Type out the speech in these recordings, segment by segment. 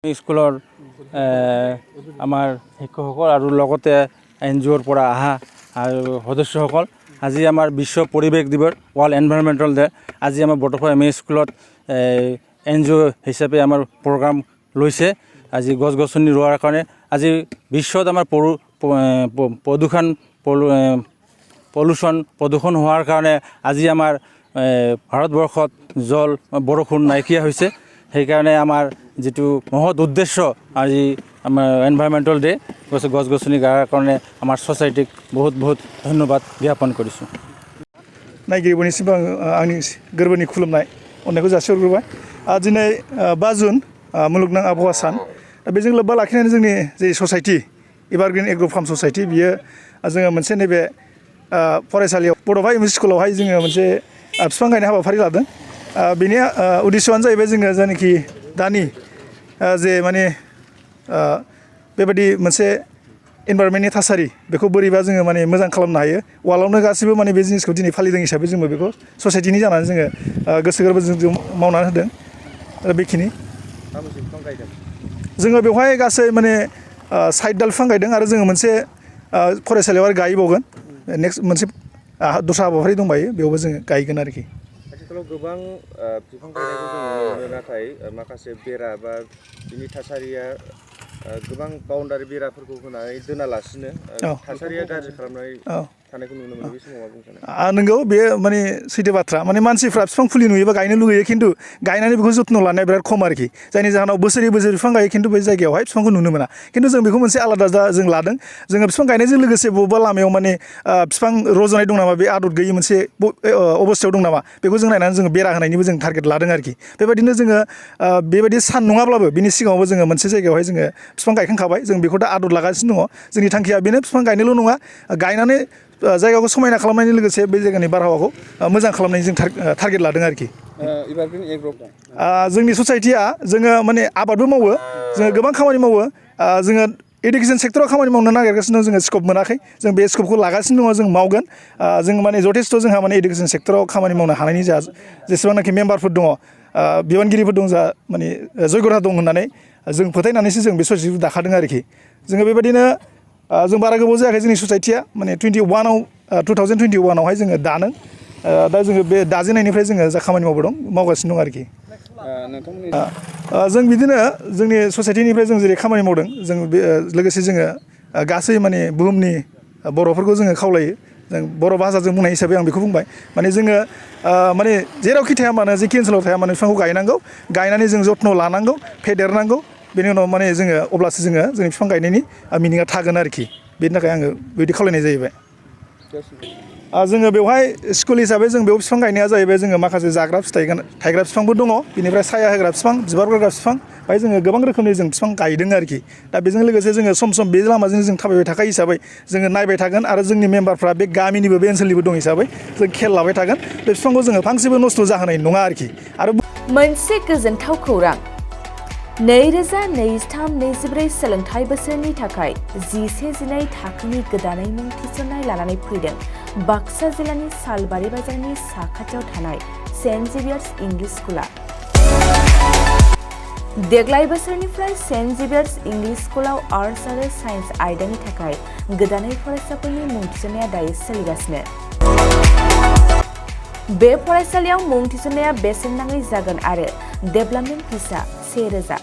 স্কুলৰ আমাৰ শিক্ষকসকল আৰু লগতে NGOৰ পৰা অহা আৰু সদস্যসকল আজি আমাৰ বিশ্ব পৰিৱেশ দিৱস ৱৰ্ল্ড এনভাইৰনমেণ্টেল ডে আজি আমাৰ বটফা এম স্কুলত NGO হিচাপে আমাৰ প্ৰগ্ৰাম লৈছে আজি গছ গছনি ৰোৱাৰ কাৰণে আজি বিশ্বত আমাৰ প্ৰদূষণ হোৱাৰ কাৰণে আজি আমাৰ ভাৰতবৰ্ষত জল বৰষুণ নাইকিয়া হৈছে সেইকাৰণে আমাৰ যেটো মহৎ উদ্দেশ্য আজি আমাৰ এনভাইৰনমেণ্টেল ডে গছ গছনি গাৰ কাৰণে আমাৰ সোসাইটিক বহুত বহুত ধন্যবাদ জ্ঞাপন কৰিছো नायगिरिफोरनिसिम आंनि गोरबोनि खुलुमनाय अननायखौ जासिहरग्रोबाय दिनै 5 जुन मुलुगनां आबहावा सान दा बेजों लोब्बा लाखिनानै जोंनि जे ससाइटि एभारग्रीन एग्र फार्म ससाइटि बियो जोङो मोनसे नैबे फरायसालियाव बड'फा एम स्कुलावहाय जोङो मोनसे बिफां गायनाय हाबाफारि लादों बेनि उद्देश्यआनो जाहैबाय जोङो जायनाखि दानि जे माने बेबायदि मोनसे एनभायरनमेन्टनि थासारि बेखौ बोरैबा जोङो माने मोजां खालामनो हायो वालावनो गासिबो माने बे जिनिसखौ दिनै फालिदों हिसाबै जोङो बेखौ ससाइटिनि जानानै जोङो गोसो गोरबोजों मावनानै होदों बेखिनि जोङो बेवहाय गासै माने 60 दाल बिफां गायदों आरो जोङो मोनसे फरायसालियाव आरो गायबावगोन नेक्स्ट मोनसे दस्रा हाबाफारि दंबायो बेयावबो जोङो गायगोन आरोखि आथिखालाव गोबां बिफां गायनायखौ जों नुनो मोनो नाथाय माखासे बेरा बा बिनि थासारिया गोबां बाउन्डारि बेराफोरखौ होनानै दोनालासिनो थासारिया गाज्रि खालामनाय थानायखौ नुनो मोनो बे समाव मा बुंनो सानो नंगौ बे माने सैथो बाथ्रा माने मानसिफ्रा बिफां फुलि नुयोबा गायनो लुगैयो खिन्थु गायनानै बेखौ जत्न लानाया बिराद खम आरोखि जायनि जाहोनाव बोसोरै बोसोर बिफां गायो खिन्थु बे जायगायावहाय बिफांखौ नुनो मोना खिन्थु जों बेखौ मोनसे आलादा जों लादों जोङो बिफां गायनायजों लोगोसे बबेबा लामायाव माने बिफां रज'नाय दं नामा बे आदर गैयै मोनसे अबस्थायाव दं नामा बेखौ जों नायनानै जोङो बेरा होनायनिबो जों टारगेट लादों आरोखि बेबायदिनो जोङो बेबायदि सान नङाब्लाबो बिनि सिगाङावबो जोङो मोनसे जायगायावहाय जोङो बिफां गायखांखाबाय जों बेखौ दा आदर लागासिनो दङ जोंनि थांखिया बेनो बिफां गायनोल' नङा गायनानै जायगाखौ समायना खालामनायनि लोगोसे बे जायगानि बारहावाखौ मोजां खालामनायनि जों टारगेट लादों आरोखि एभारग्रीन एग्र जोंनि ससाइटिया जोङो माने आबादबो मावो जोङो गोबां खामानि मावो जोङो एडुकेसन सेक्टराव खामानि मावनो नागिरगासिनो दं जोङो स्कप मोनाखै जों बे स्कपखौ लागासिनो दङ जों मावगोन जों माने जथेस्थ' जोंहा माने एडुकेसन सेक्टराव खामानि मावनो हानायनि जा जेसेबांनाखि मेम्बारफोर दङ बिबानगिरिफोर दं जा माने जयग'रा दं होननानै जों फोथायनानैसो जों बे ससाइटिखौ दाखादों आरोखि जोङो बेबायदिनो जों बारा गोबाव जायाखै जोंनि ससाइटिया माने 2021आवहाय जोङो दानो दा जोङो बे दाजेननायनिफ्राय जोङो जा खामानि मावगासिनो दं आरोखि जों बिदिनो जोंनि ससाइटिनिफ्राय जों जेरै खामानि मावदों जों लोगोसे जोङो गासै माने बुहुमनि बर'फोरखौ जोङो खावलायो जों बर' भाषाजों बुंनाय हिसाबै आं बेखौ बुंबाय माने जोङो माने जेरावखि थाया मानो जेखि ओनसोलाव थाया मानो बिफांखौ गायनांगौ गायनानै जों जत्न लानांगौ फेदेरनांगौ बेनि उनाव माने जोङो अब्लासो जोङो जोंनि बिफां गायनायनि मिनिङा थागोन आरोखि बेनि थाखाय आङो बिदि खावलायनाय जाहैबाय जोङो बेवहाय स्कुल हिसाबै जों बेयाव बिफां गायनाया जाहैबाय जोङो माखासे जाग्रा फिथाइ थायग्रा बिफांबो दङ बिनिफ्राय साया होग्रा बिफां बिबार बारग्रा बिफां बाय जोङो गोबां रोखोमनि जों बिफां गायदों आरोखि दा बेजों लोगोसे जोङो सम सम बे लामाजों जों थाबायबाय थाखायो हिसाबै जोङो नायबाय थागोन आरो जोंनि मेम्बारफ्रा बे गामिनिबो बे ओनसोलनिबो दं हिसाबै जों खेल लाबाय थागोन बे बिफांखौ जोङो फांसेबो नस्थ' जाहोनाय नङा आरोखि आरो मोनसे गोजोनथाव खौरां 2023-24 सोलोंथाइ बोसोरनि थाखाय 11-12 थाखोनि गोदानै मुं थिसननाय लानानै फैदों बाक्सा जिल्लानि सालबारि बाजारनि साखाथियाव थानाय सेन्ट जेभियार्स इंलिश स्कुला देग्लाय बोसोरनिफ्राय सेन्ट जेभियार्स इंलिश स्कुलाव आर्ट्स आरो साइन्स आयदानि थाखाय गोदानै फरायसाफोरनि मुं थिसननाया दायो सोलिगासिनो बे फरायसालियाव मुं थिसननाया बेसेन नाङै जागोन आरो डेभेलपमेन्ट फिसा 1000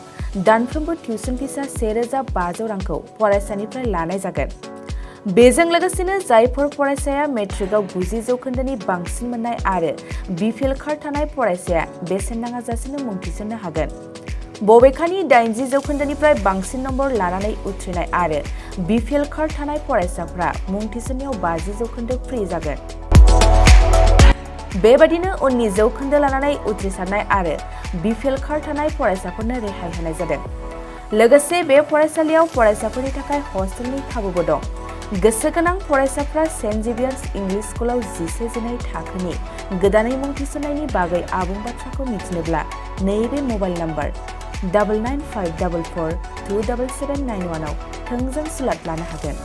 दानफ्रोमबो टिउसन फिसा 1500 रांखौ फरायसानिफ्राय लानाय जागोन बेजों लोगोसेनो जायफोर फरायसाया मेट्रिकआव 90 जौखोन्दोनि बांसिन मोननाय आरो बिपिएल कार्ड थानाय फरायसाया बेसेन नाङाजासेनो मुं थिसननो हागोन बबेखानि 80 जौखोन्दोनिफ्राय बांसिन नम्बर लानानै उथ्रिनाय आरो बिपिएल कार्ड थानाय फरायसाफ्रा मुं थिसननायाव 50 जौखोन्दो फ्रि जागोन बेबादिनो उननि जौखोन्दो लानानै उथ्रिसारनाय आरो बिपिएल कार्ड थानाय फरायसाफोरनो रेहाय होनाय जादों लोगोसे बे फरायसालियाव फरायसाफोरनि थाखाय हस्टेलनि खाबुबो दं गोसो गोनां फरायसाफ्रा सेन्ट जेभियार्स इंलिश स्कुलाव 11-12 थाखोनि गोदानै मुं थिसननायनि बागै आबुं बाथ्राखौ मिथिनोब्ला नैबे मबाइल नाम्बार 99544277791 आव थोंजों सुलाद लानो हागोन